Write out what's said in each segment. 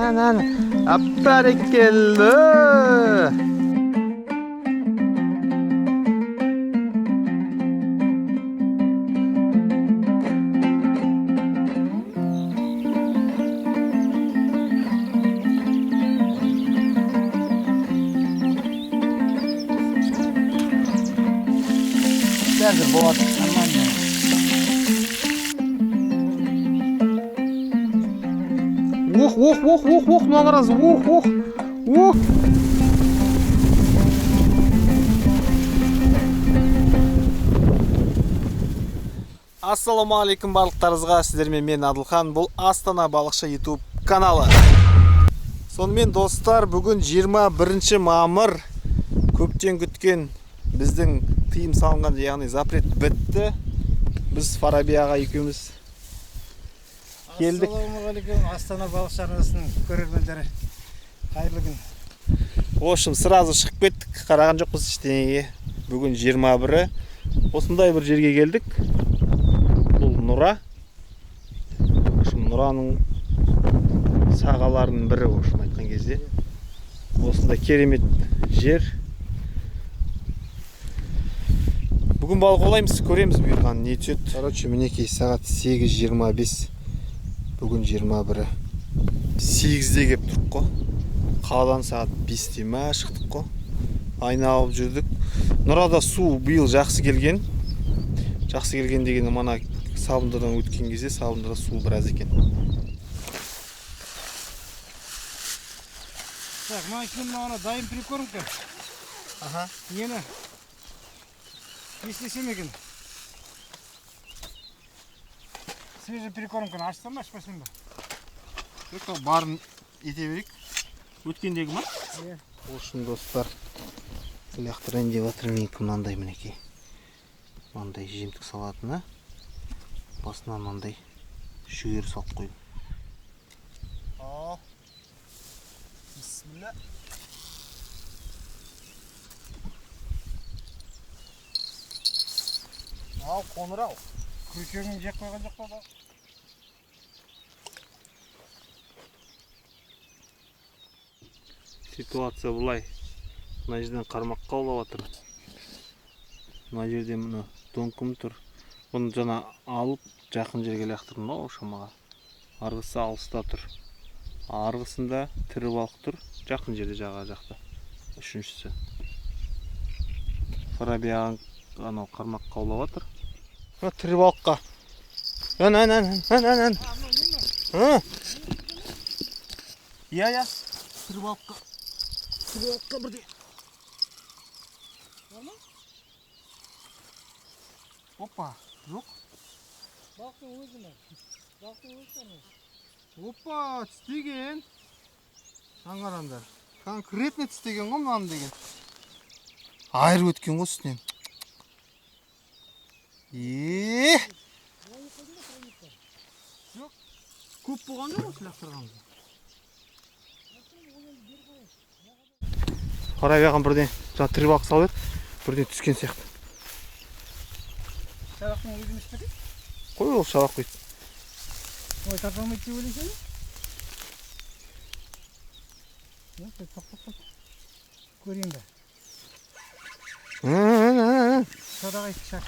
Ән, ән, әп, бәрекелді. Қазір болады, нормально. Ох, ох, ох, ох, ох, мына қараңыз, ох, ох, ох. Ассалаумағалейкум барлықтарыңызға, сіздермен мен, Адылхан, бұл Астана балықшы YouTube каналы. Сонымен, достар, бүгін 21 мамыр, көптен күткен біздің тыйым салынған, яғни запрет бітті. Біз Фараби аға екеуміз келдік. Ассалаумағалейкум, Астана балықшы арнасының көрермендері. Қайырлы күн. В общем, сразу шығып кеттік, қараған жоқпыз ештеңеге. Бүгін 21-і. Осындай бір жерге келдік. Бұл Нұра. В общем, Нұраның сағаларының бірі, в общем, айтқан кезде. Осындай керемет жер. Бүгін балық аулаймыз, көреміз бұйырған не түседі. Короче, мінекей, сағат 8:25. Бүгін 21-і. 8-де келіп тұрық қой. Қаладан сағат 5-те ма шықтық қой. Айналып жүрдік. Нұрада су биыл жақсы келген. Жақсы келген дегені, мана сабындыдан өткен кезде сабындыда су біраз екен. Так, мына ішінде мына ана дайын прикормка. Аха. Нені? Не істесем екен? Свежий прикормканы ашсам ба, ашпасам ба? Жоқ, барын ете берейік. Өткендегі ма? Иә. В общем, достар, лақтырайын деп жатыр менікі мынандай, мінекей. Мынандай жемтік салатыны. Басына мынандай жүгері салып қойдым. Ал. Бисмилля. Ал, қоңырау. Крючогын жеп қойған жоқ па, балық? Ситуация былай. Мына жерден қармақ қаулап жатыр. Мына жерде мына донкым тұр. Бұны жаңа алып жақын жерге лақтырдым да шамаға. Арғысы алыста тұр. Арғысында тірі балық тұр. Жақын жерде, жаға жақта. Үшіншісі. Фараби ағаң анау қармақ қаулап жатыр. Мына тірі балыққа. Ән, ән, ән, ән, ән, ән. Ы. Иә, иә. Тірі балыққа. Тірі балыққа бірде. Бар ма? Опа, жоқ. Балықтың өзі ме? Балықтың өзі ме? Опа, тістеген. Аңғараңдар. Конкретно тістеген ғой мынаны деген. Айырып өткен ғой үстінен. Е! Жоқ. Көп болған жоқ осы лақтырғанымызда. Қарай ағам бірден жаңа тірі балық салып еді, бірден түскен сияқты. Шабақтың өзі емес пе екен? Қой, ол шабақ дейді. Ой, тарта алмайды деп ойлайсың ба? Жоқ, тоқтап қалды. Көрейін бе? Ә, Шорағай шақ.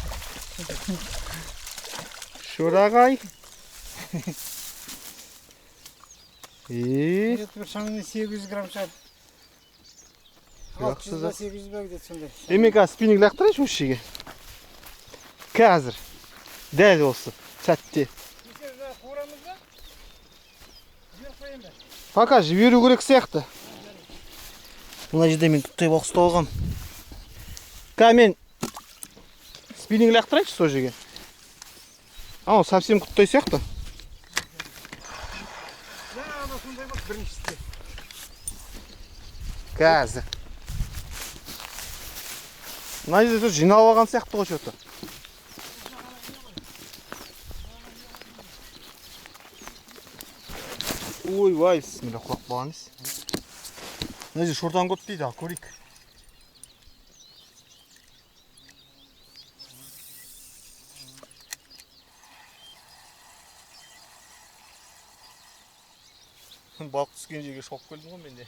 Шорағай. Е, Где-то бір шамамен 800 грамм шығар. Жақсы, 600 ба, жақсы. 800 ба, где-то сондай. Е, мен қазір спиннинг лақтырайыншы осы жерге. Қазір. Дәл осы сәтте. Неше, жаңа қуырамыз ба? Жіберіп қояйын ба? Пока жіберу керек сияқты. Мына жерде мен құттай балық ұстап алғам. Қазір мен спиннинг лақтырайыншы сол жерге. Анау совсем құттай сияқты. Жаңа анау сондай болды біріншісі. Қазір. Мына жерде тоже жиналып алған сияқты ғой что-то. Ойбай, бісміллә, құлап қалған емес. Мына жерде шортан көп дейді, ал көрейік. Балық түскен жерге шауып келдім ғой мен де.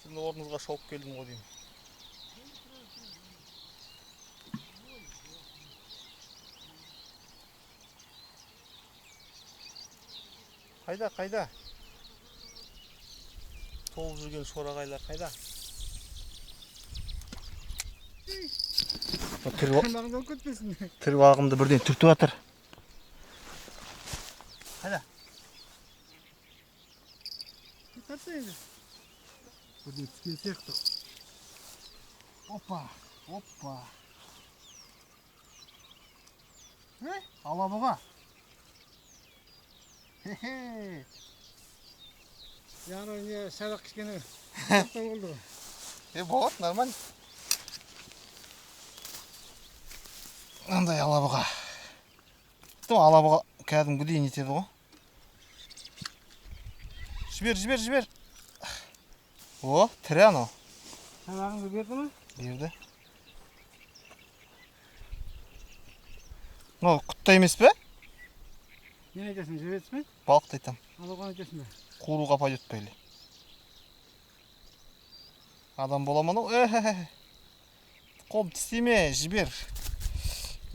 Сіздің орныңызға шауып келдім ғой деймін. Қайда, қайда? Толып жүрген шорағайлар қайда? Тамағыңды алып кетпесін. Тірі балығымды бірден түртіп жатыр. Қайда? Тартса енді. Бірден түскен сияқты. Опа, опа. Ей, алабұға. Хе-хе. Яғни не сабақ кішкене болды ғой. Болады, нормально. Мынандай алабұға. Алабұға кәдімгідей нетеді ғой. Жібер, жібер, жібер. О, тірі анау. Сабағыңды берді ме? Берді. Мынау құтта емес пе? Нені айтасың, жібересіз бе? Балықты айтам. Алабұғаны айтасың ба? Қуыруға пойдет па или? Адам бола ма анау? Қолым тістеме, жібер.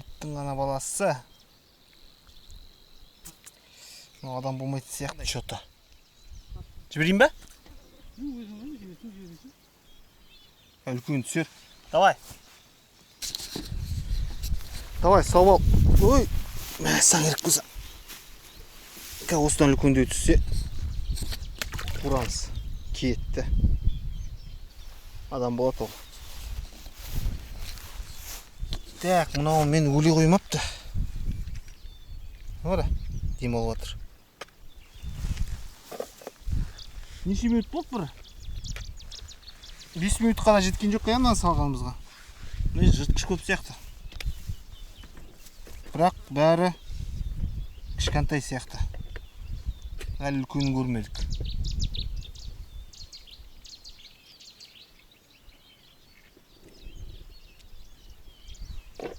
Иттің ана баласы. Мынау адам болмайтын сияқты чё-то. Жіберейін бе? Өзің ғой, жіберсең, жібересің. Үлкен түсер. Давай. Давай, сауып ал. Ой, мәссаған, керек болса. Қазір осыдан үлкендеу түссе, қуырамыз. Кетті. Адам болады ол. Так, мынау мен өле қоймапты. Ора, демалып жатыр. Неше минут болды бір? 5 минутқа да жеткен жоқ қой мынаны салғанымызға. Міне жыртқыш көп сияқты. Бірақ бәрі кішкентай сияқты. Әлі үлкенін көрмедік.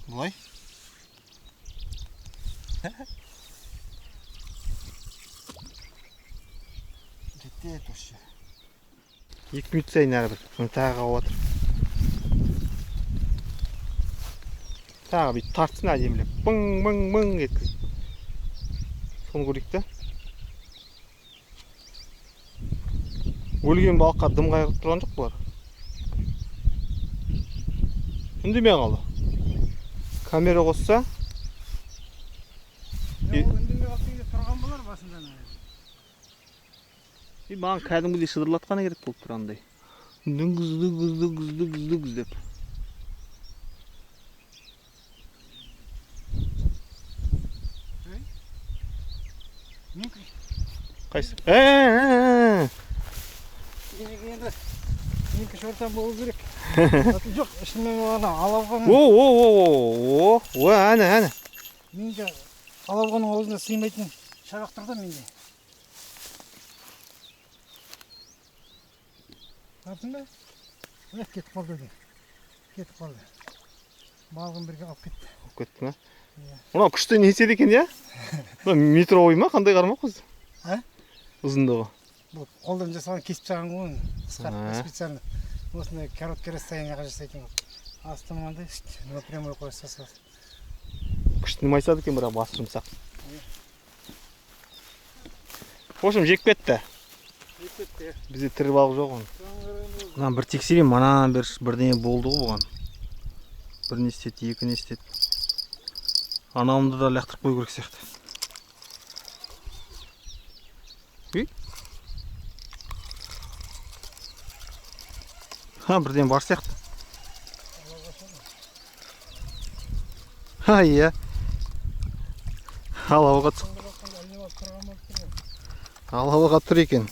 Былай. Жетеді осы. 2 минут сайын әрбір. Міне тағы қауып жатыр. Тағы бүйтіп тартсын әдемілеп. Бың, бың, бың еткізіп. Соны көрейік те. Өлген балыққа дым қайғырып тұрған жоқ бұлар. Үндемей қалды. Камера қосса. Үндемей қалды дегенде тұрған болар басында. Маған кәдімгідей шыдырлатқаны керек болып тұр андай. Дүңгіз, дүңгіз, дүңгіз, дүңгіз, дүңгіз деп. Қайсы? Енді менікі шортан болу керек. Жоқ, шынымен ана алабұғаның. О, о, о, о, о, әне, әне. Менікі алабұғаның аузына сыймайтын шабақ тұр да менде. Таптың ба? Міне кетіп қалды өзі. Кетіп қалды. Балығын бірге алып кетті. Алып кетті ме? Иә. Мынау күшті не етеді екен, иә? Мынау метровый ма? Қандай қармақ өзі? Ә? Ұзындығы. Бұл қолдан жасалған, кесіп тастаған ғой оны. Қысқартып, Ә. специально. Осындай короткий расстояниеға жасайтын қылып. Асты мынандай, напрямую қоя саласың. Күшті майсады екен, бірақ басы жұмсақ. В общем, жеп кетті. Жеп кетті, иә. Бізде тірі балық жоқ оның. Мынаны бір тексерейін, мана бірдеңе болды ғой бұған. Бір не істеді, екі не істеді. Анауымды да лақтырып қою керек сияқты. Үй? Ха, бірдеңе бар сияқты. Ха, иә. Алауға түсіп. Алауға тұр екен.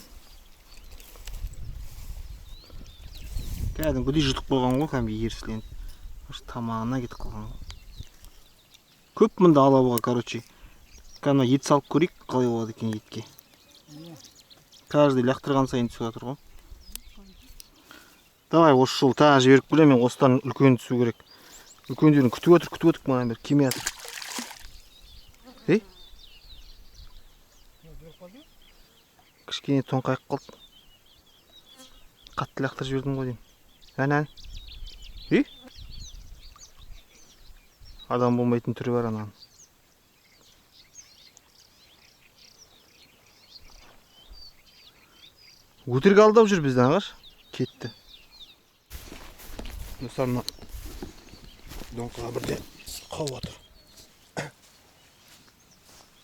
Кәдімгідей жұтып қойған ғой, кәдімгі ерсіленіп. Аж тамағына кетіп қалған ғой. Көп мында алабұға, короче. Кәдімгі ет салып көрейік, қалай болады екен етке. Каждый лақтырған сайын түсіп жатыр ғой. Давай осы жолы тағы жіберіп келемін, мен осыдан үлкен түсу керек. Үлкендерін күтіп отыр, күтіп отыр, маған бері келмей жатыр. Ей? Қалды ма? Кішкене тоңқайып қалды. Қатты лақтырып жібердім ғой деймін. Ән, ән. Үй? Адам болмайтын түрі бар ананың. Өтірік алдап жүр бізді ағаш. Кетті. Достар, мына доңқыға бірден қауып жатыр.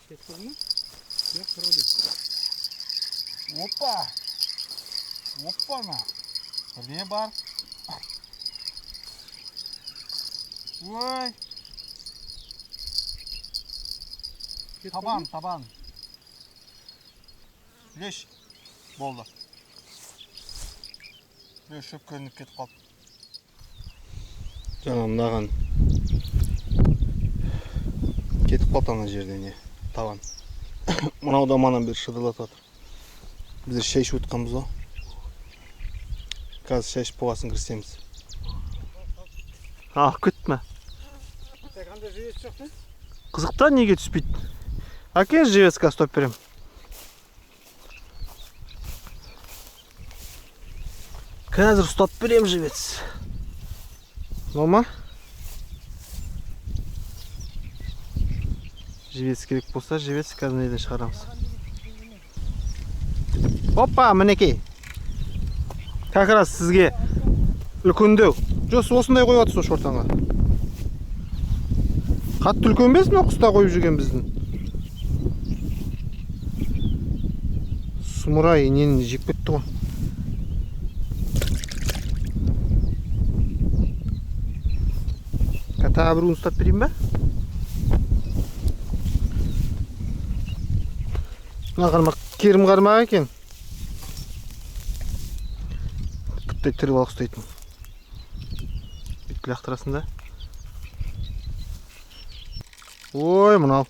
Кетіп қалды ма? Жоқ, тұр ғой. Опа! Опа ма! Бірдеңе бар. Ой! Табан, табан. Леш. Болды. Леш шөп көрініп кетіп қалды. Жаңа мынаған кетіп қалды ана жерде не, табан. Мынау да манан бері шыдырлатып жатыр. Біздер шай ішіп отқанбыз ғой. Қазір шай ішіп болғасын кірісеміз. Алып кетті ме? Так, анда живец жоқ та? Қызық та, неге түспейді? Әке, живец қазір ұстап беремін. Қазір ұстап беремін живец. Мынау ма? Живец керек болса, живец қазір неден шығарамыз. Опа, мінекей. Как раз сізге үлкендеу. Жоқ, осындай қойып жатырсыз шортанға. Қатты үлкен емес мынау құста қойып жүрген біздің. Сұмырай инені жеп кетті ғой. Тағы біреуін ұстап берейін ба? Мына қармақ керім қармақ екен. Пұттай тірі балық ұстайтын. Бүйтіп лақтырасың да. Ой, мынау.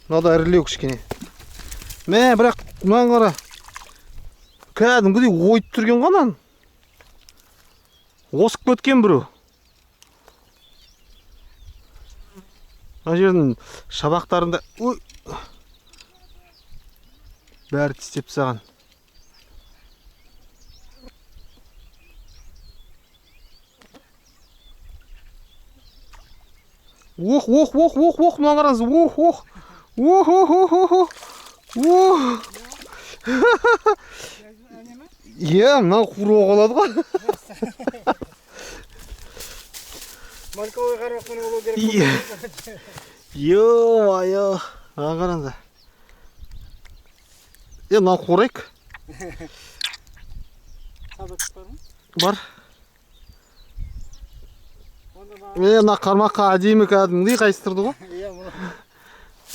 Мынау да ірілеу кішкене. Мә, бірақ мынаны қара. Кәдімгідей ойып түрген ғой ананы. Осып кеткен біреу. Мына жердің шабақтарында, ой, бәрі тістеп тастаған. Ох, ох, ох, ох, ох, мынаны қараңыз. Ох, ох. Ох, ох, ох, ох, ох. Ох. Иә, мынау қуырып қалады ғой. Мальковый қармақпен болу керек. Иә. Ё-моё. Мынаны қараңыздар. Е, мынаны қуырайық. Сабақ бар ма? Бар. Е, мына қармаққа әдемі кәдімгідей қайыстырды ғой. Иә, мына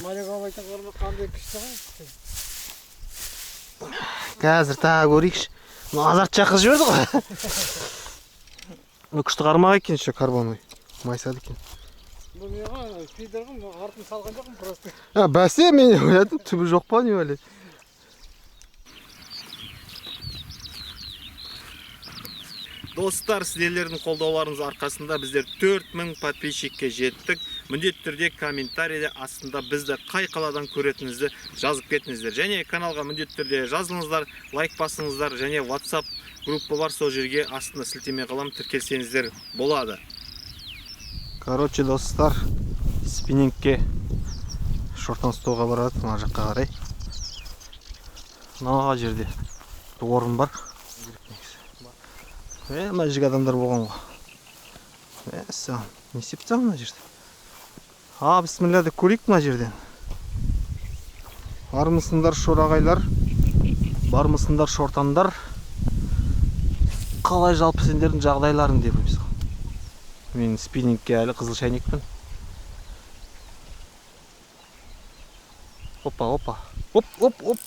мальковый қармақ қандай күшті ғой. Қазір тағы көрейікші. Мына азарт шақырып жіберді ғой. Мына күшті қармақ екен еще, карбоновый. Майсады екен. Бұл не ғой, фидер ғой, мына артын салған жоқпын просто. А, бәсе, мен ойладым, түбі жоқ па не әлі. Достар, сіздердің қолдауларыңыз арқасында біздер 4000 подписчикке жеттік. Міндетті түрде комментарийде астында бізді қай қаладан көретініңізді жазып кетіңіздер. Және каналға міндетті түрде жазылыңыздар, лайк басыңыздар және WhatsApp группа бар, сол жерге астында сілтеме қалам, тіркелсеңіздер болады. Короче, достар, спиннингке шортан ұстауға барады, мына жаққа қарай. Мына жерде орын бар. Мына жерге адамдар болған ғой. Саған, не істеп тастаған мына жерде? А, бісміллә деп көрейік мына жерден. Бармысыңдар шорағайлар, бармысыңдар шортандар. Қалай жалпы сендердің жағдайларың деп оймыз. Мен спиннингке әлі қызыл шәйнекпін. Опа, опа. Оп, оп, оп,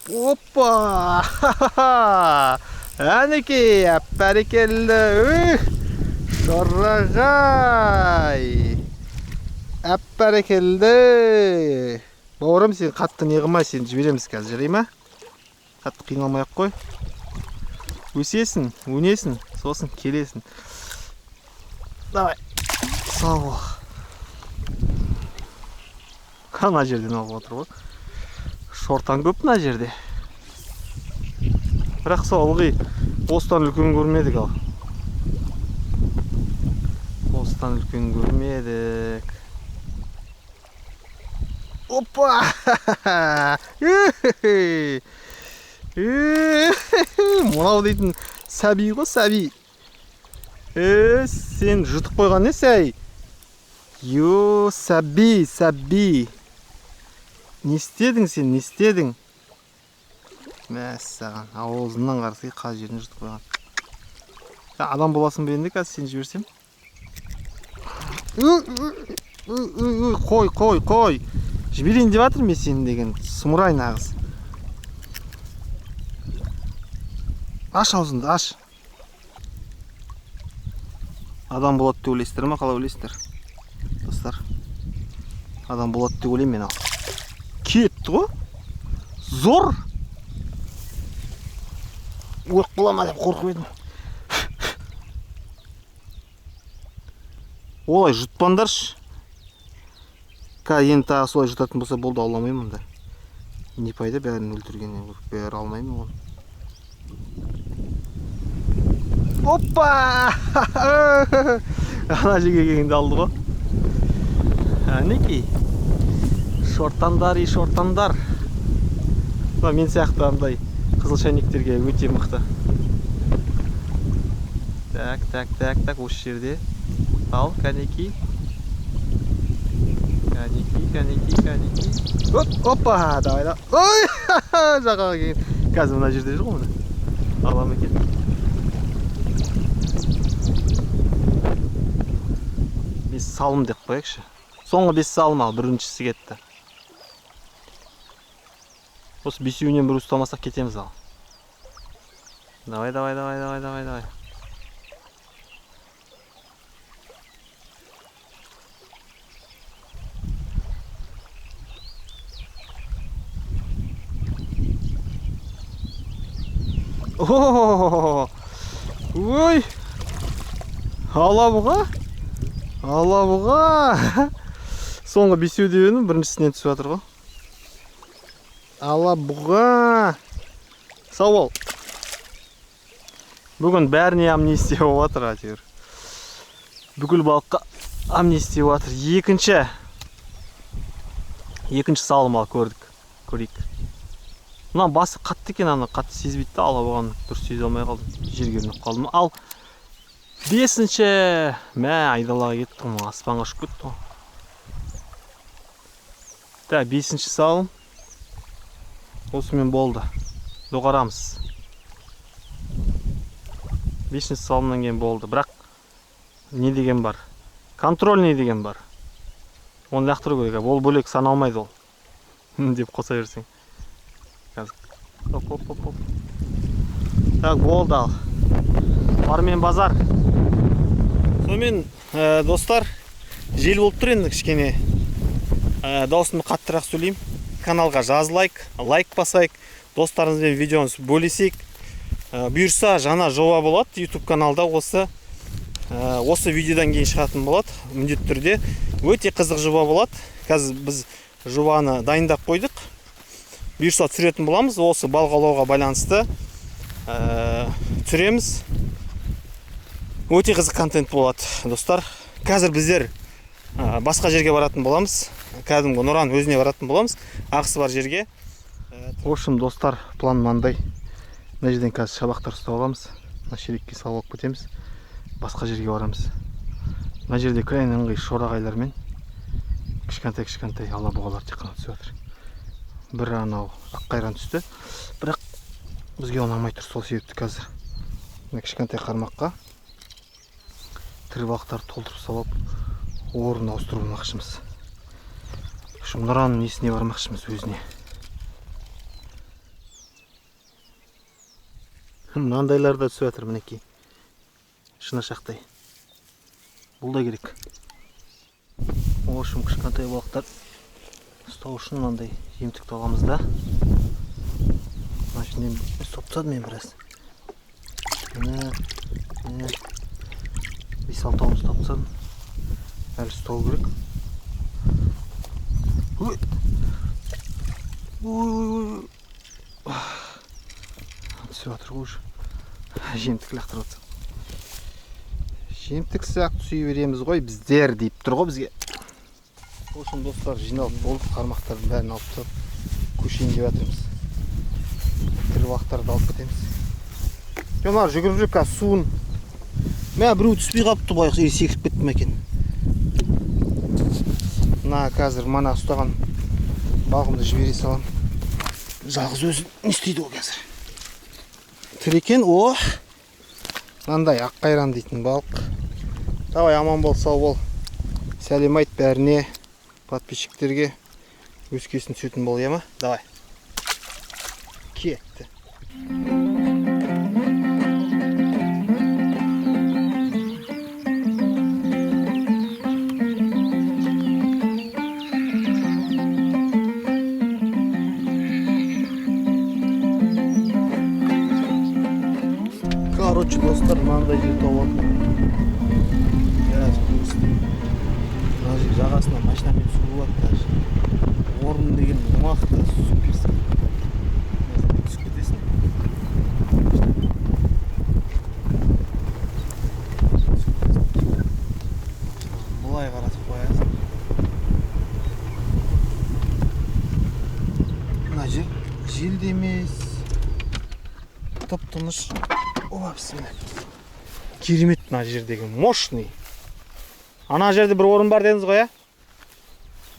опа. Әнекей, әп-бәрекелді. Үх, шорағай. Әп-бәрекелді. Бауырым, сен қатты не қылма, сені жібереміз қазір, жарай ма? Қатты қиналмай ақ қой. Өсесің, өнесің, сосын келесің. Давай. Сау бол. Ана жерден алып отыр ғой. Шортан көп мына жерде. Бірақ сол ылғи осыдан үлкен көрмедік ал. Осыдан үлкен көрмедік. Опа! Мынау дейтін сәби ғой, сәби. Сен жұтып қойған не сәй? Йо, сәби, сәби. Не істедің сен, не істедің? Мәссаған, аузынан қарсы қай жерін жұтып қойған. Адам боласың ба енді қазір сен жіберсем? Қой, қой, қой. Жіберейін деп жатырмын мен сені деген сұмырай нағыз. Аш аузыңды, аш. Адам болады деп ойлайсыздар ма, қалай ойлайсыздар? Достар, адам болады деп ойлаймын мен ал. Кетті ғой. Зор. Өліп қала ма деп қорқып едім. Олай жұтпаңдаршы. Қазір енді тағы солай жұтатын болса болды, ауламаймын онда. Не пайда бәрін өлтіргеннен, бәрі алмаймын оны. Опа! Ана жерге келгенде алды ғой. Әнекей. Шортандар и шортандар. Мына мен сияқты андай қызыл шәйнектерге өте мықты. Так, так, так, так, осы жерде. Ал, кәнекей. Кәнекей, кәнекей, кәнекей. Оп, опа, давай, давай. Ой, жағаға келген. Қазір мына жерде жүр ғой міне. Алам екен. 5 салым деп қояйықшы. Соңғы 5 салым ал, біріншісі кетті. Осы бесеуінен бір ұстамасақ кетеміз ал. Давай, давай, давай, давай, давай, давай. О, ой, алабұға, алабұға. Соңғы бесеу деп едім, біріншісінен түсіп жатыр ғой. Алабұға. Сау бол. Бүгін бәріне амнистия болып жатыр әйтеуір. Бүкіл балыққа амнистия болып жатыр. Екінші салым ал көрдік. Көрейік. Мына басы қатты екен, ана қатты сезбейді де, алабұғаны дұрыс сезе алмай қалдым. Жерге ілініп қалдым. Ал бесінші, мә, айдалаға кетті ғой, аспанға ұшып кетті ғой. Так, бесінші салым. Осымен болды. Доғарамыз. Бесінші салымнан кейін болды. Бірақ не деген бар? Контрольный деген бар. Оны лақтыру керек. Ол бөлек саналмайды ол. Деп қоса берсең. Қазір. Оп, оп, оп, оп. Так, болды ал. Бармен базар. Сонымен, достар, жел болып тұр енді кішкене. Дауысымды қаттырақ сөйлеймін. Каналға жазылайық, лайк басайық, достарымызбен видеоны бөлісейік. Бұйырса жаңа жоба болады YouTube каналда осы видеодан кейін шығатын болады. Міндетті түрде өте қызық жоба болады. Қазір біз жобаны дайындап қойдық. Бұйырса түсіретін боламыз. Осы балық аулауға байланысты түсіреміз. Өте қызық контент болады, достар. Қазір біздер басқа жерге баратын боламыз. Кәдімгі Нұран өзіне баратын боламыз. Ағысы бар жерге. В общем, достар, план мынандай. Мына жерден қазір шабақтар ұстап аламыз. Мына шелекке салып алып кетеміз. Басқа жерге барамыз. Мына жерде кілең ыңғай шорағайлармен кішкентай-кішкентай алабұғалар тек қана түсіп жатыр. Бір анау аққайран түсті. Бірақ бізге ұнамай тұр, сол себепті қазір мына кішкентай қармаққа тірі балықтарды толтырып салып орын ауыстырып алмақшымыз. Şu Нұранның несіне бармақшымыз өзіне. Мынандайлар да түсіп жатыр мінекей. Шынашақтай. Бұл да керек. В общем, кішкентай балықтар ұстау үшін мынандай жемтікті аламыз да. Мына ішінен ұстап тастадым мен біраз. Міне, міне. 5-6-ауын ұстап тастадым. Әлі ұстау керек. Ой! Ой, ой, ой. Түсіп жатыр ғой уже. Жемтік лақтырып жатса. Жемтік сияқты түсе береміз ғой біздер деп тұр ғой бізге. В общем, достар, жиналып болып қармақтардың бәрін алып тастап көшейін деп жатырмыз. Тірі балықтарды алып кетеміз. Жоқ, мына жүгіріп жүріп қазір суын. Мә, біреу түспей қалыпты байғұс, или секіріп кетті ме екен? Мына қазір мана ұстаған балығымды жібере саламын. Жалғыз өзі не істейді ол қазір? Тірі екен, о! Мынандай аққайран дейтін балық. Давай, аман бол, сау бол. Сәлем айт бәріне, подписчиктерге. Өскесін түсетін бол, иә ма? Давай. Кетті. Короче, достар, мынандай жер тауып алдым. Біраз көстім. Мына жер жағасына машинамен түсуге болады даже. Орын деген оңақты суперский. Мына жерге түсіп кетесің. Былай қаратып қоясың. Мына жер жел де емес, тып-тыныш. Опа, бісміллә. Керемет мына жер деген, мощный. Ана жерде бір орын бар дедіңіз ғой, ә?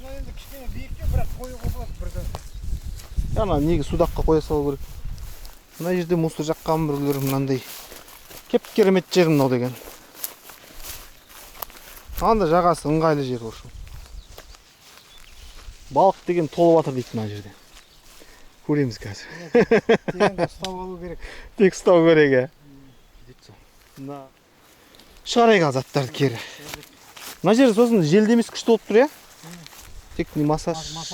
Мына енді кішкене биіктеу, бірақ қоюға болады бірден. Ана неге судаққа қоя салу керек. Мына жерде мусор жаққан біреулер мынандай. Кеп керемет жер мынау деген. Анда жағасы ыңғайлы жер в общем. Балық деген толып жатыр дейді мына жерде. Көреміз қазір. Тек ұстап алу керек. Тек ұстау керек, ә? Мына шығарайық ал заттарды кері. Мына жер сосын желді емес күшті болып тұр, иә? Тек не Масасы бар.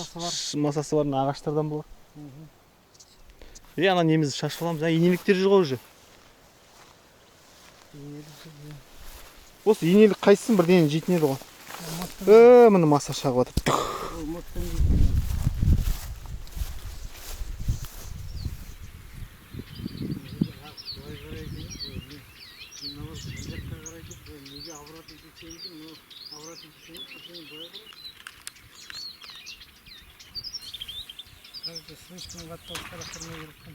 масасы бар, мына ағаштардан болады. Е, ана немізді шашып аламыз. А, инеліктер жүр ғой уже. Осы инелік қайсысын бірдеңені жейтін еді ғой. Міне маса шағып жатыр. Слишком қатты қарастырмау керек қой.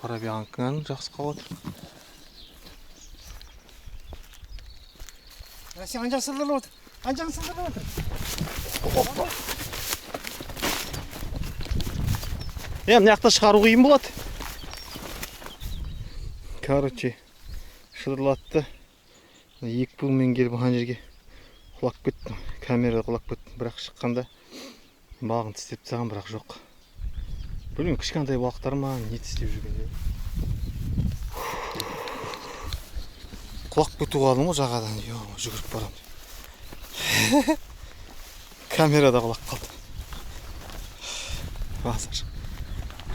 Фарабианканың жақсы қалып отыр. Сен ана жақ сылдырлап отыр. Ана жағын сылдырлап отыр. Опа. Е, мына жақта шығару қиын болады. Короче, шыдырлатты. Екі пылмен келіп ана жерге құлап кеттім. Камера құлап кеттім. Бірақ шыққанда балығын тістеп тастаған, бірақ жоқ. Білмеймін, кішкентай балықтар ма, не тістеп жүргенде. Құлап кетіп қалдым ғой жағадан. Йо, жүгіріп барамын. Камера да құлап қалды. Басыр.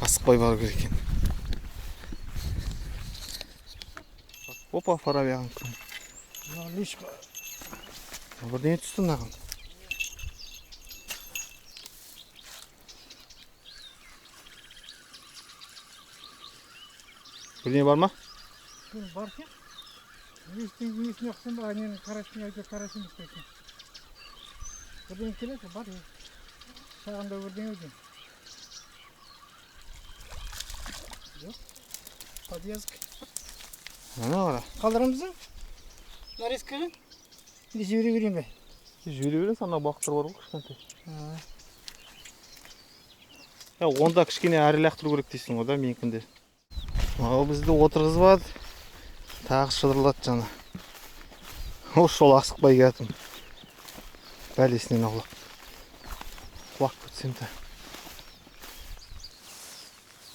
Асықпай бару керек екен. Опа, фарабиан. Бірдеңе түсті мынаған. Бірдеңе бар ма? Бар екен. Несіне ұқсам ба, нені карасин, әйтеуір карасин емес пе екен. Бірдеңе келеді, бар. Шағында бірдеңе екен. Жоқ. Подъезд. Ана қара. Қалдырамыз ба? Нарезкаға? Или жібере берейін бе? Жібере бересің, ана балықтар бар ғой кішкентай. Я, онда кішкене әрі лақтыру керек дейсің ғой да, менікінде. Ал бізді отырғызбады. Тағы шыдырлады жаңа. Осы жолы асықпай келатырмын. Бәлесінен аулақ. Құлап кетсем де.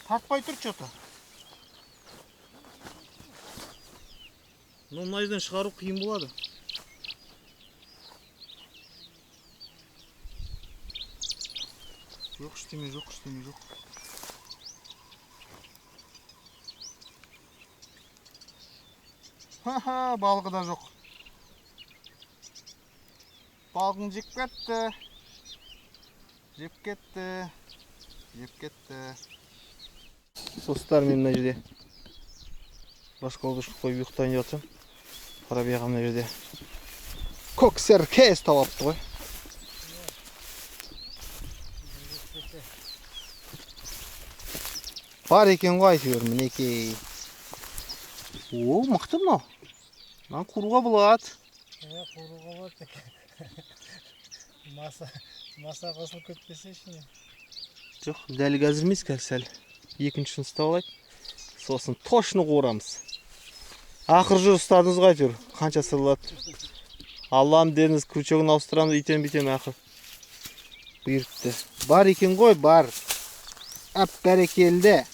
Тартпай тұр чё-то. Но мына жерден шығару қиын болады. Жоқ, ештеме жоқ, ештеме жоқ. Ха-ха, балығы да жоқ. Балығын жеп кетті. Жеп кетті. Жеп кетті. Достар, мен мына жерде раскладушка қойып ұйықтайын деп жатсам, Фараби аға мына жерде көксерке ұстап алыпты ғой. Бар екен ғой әйтеуір, мінекей. О, мықты мынау. Мынаны қуыруға болады. Иә, қуыруға болады екен. Маса қосылып кетпесе ішіне. Жоқ, дәл қазір емес, қазір сәл екіншісін ұстап алайық. Сосын точно қуырамыз. Ақыр жүр ұстадыңыз ғой әйтеуір. Қанша сырлады. Аллам дедіңіз, крючогын ауыстырамыз, үйтем бүйтем ақыр. Бұйыртты. Бар екен ғой, бар. Әп бәрекелді.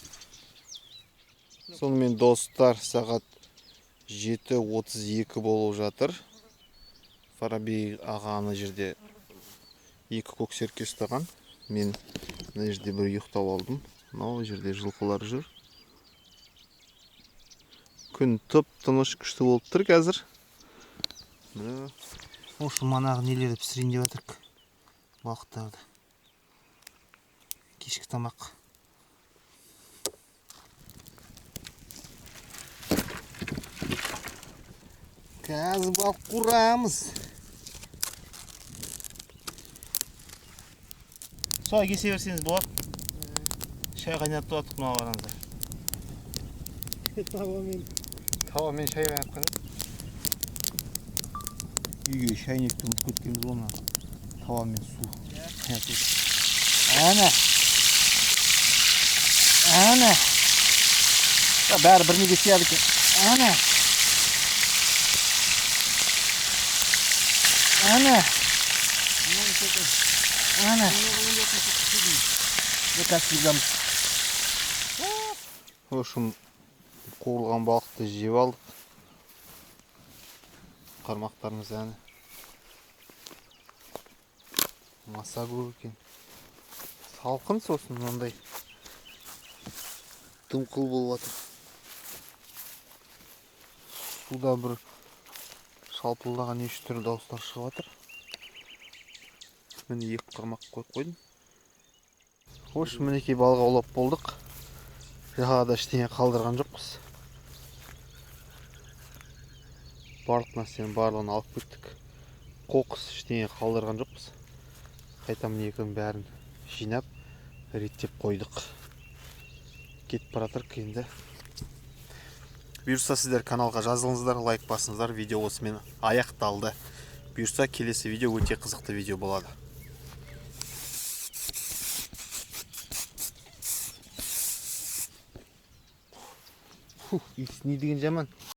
Сонымен достар, сағат 7:32 болып жатыр. Фараби аға ана жерде екі көксерке ұстаған. Мен мына жерде бір ұйықтап алдым. Мынау жерде жылқылар жүр. Күн тып-тыныш күшті болып тұр қазір. Міне. Осы манағы нелерді пісірейін деп жатырық. Балықтарды. Кешкі тамақ. Қазір балық қуырамыз. Солай кесе берсеңіз болады. Шай қайнатып жатырық мынау қараңыздар. Табамен. Табамен шай қайнатқан. Үйге шайнекті ұмытып кеткенбіз ғой мына. Табамен су қайнатып. Әне. Әне. Бәрі бір неге сияды екен. Әне. Әне. Әне. В общем, қуырылған балықты жеп алдық. Қармақтарымыз әні. Маса көп екен. Салқын сосын мынандай дымқыл болып жатыр. Суда бір шалпылдаған неше түрлі дауыстар шығып жатыр. Міне екі қармақ қойып қойдым. Хош, мінекей балық аулап болдық. Жағада ештеңе қалдырған жоқпыз. Барлық нәрсенің барлығын алып кеттік. Қоқыс ештеңе қалдырған жоқпыз. Қайта міне екінің бәрін жинап, реттеп қойдық. Кетіп бара жатырық енді. Бұйырса сіздер каналға жазылыңыздар, лайк басыңыздар. Видео осымен аяқталды. Бұйырса келесі видео өте қызықты видео болады. Фух, иіс не деген жаман.